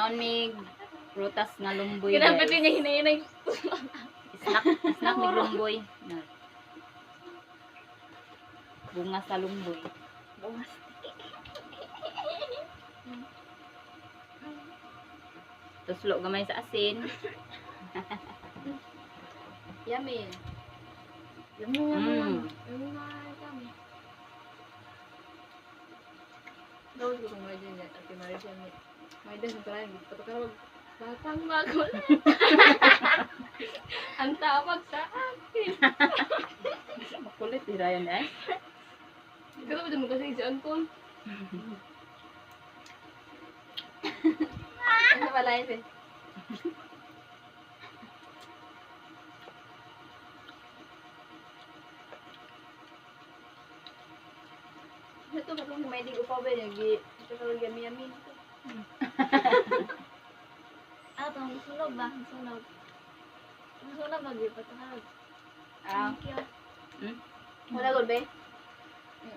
Mangaon mig prutas nga lumboy, Ginapit guys. niya hinahinay. Snack, snack mig lumboy. Bunga sa lumboy. Bungas. Tuslo gamay sa asin. Yummy. Yummy, yummy, yummy. Yummy. Daw ko kung medyo niya at Maria siya ni. May das ang talaan patukarog. Batang magulit. Ang tawag sa akin. Makulit di Ryan eh. Ikaw ba mo kasi si Anton? Ano pala yun eh? Ito ba itong may digo pa ba yung ito ka yummy yummy ito. Ah, itong sunog ba? Sunog. Sunog ba? Patukarog. Ah. Thank you. Hmm? Wala gud be.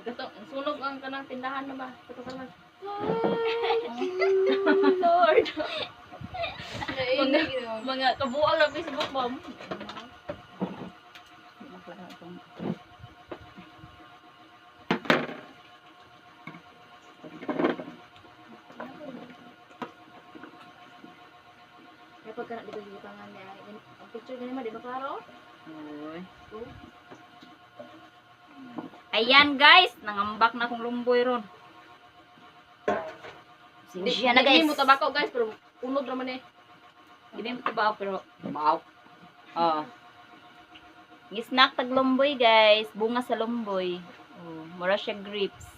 Gato, sunog ang kanang tindahan na ba? Patukarog. Lord. Mga kabuang na Facebook ba? Maklaro itong. Kapag ka na dito sa butangan niya, ang picture ganyan ma, di ba klaro? Oy. Ayan guys, nangambak na kong lumboy ron. Siya na guys. Hindi mo tabako guys, pero unod raman eh. Hindi mo tabako pero wow. Oh. Ngisnack tag lumboy guys, bunga sa lumboy. Oh, mura siya grapes.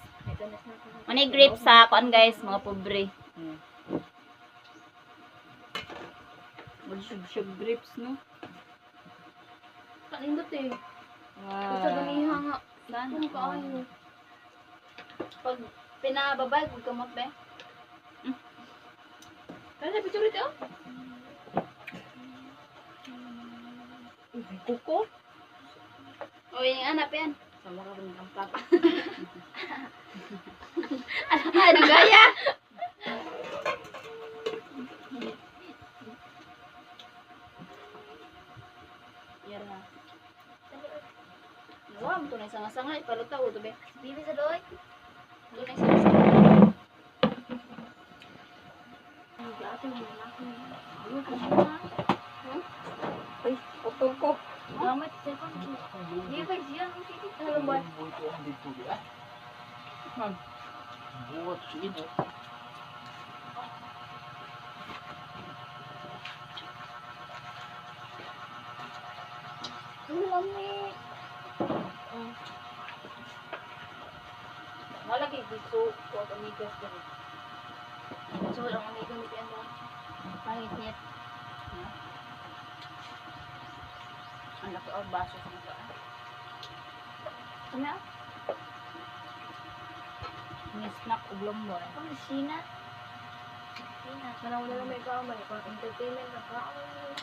Manay grapes sa kuan guys, mga pobre. Mura siya grapes no. Kanindot eh. Wow. Basta ganiha nga. Sana. Kung kaayo. Pag pinababay, huwag kamot be. Kaya sa picture ito? Kuko? O, yung anak yan. Sama ka rin ang papa. Ano gaya? Yara. Nawa mo tunay sanga-sanga ipalutaw to be. Bibi sa doy. Tunay sanga-sanga. Ay, putol ko. Gamit sa cellphone. Bibi siya. Hello boy. Buhat sa inyo. Ang lami. Wala kay giso ko ang amigas diri. So, ang amigo ni Pian mo. Pangit niya. Ang laki og baso sa mga. Ano? Ni snack og lumboy. Ang sina. Sina. Manang wala lang may kaamay. Pang entertainment na kaamay.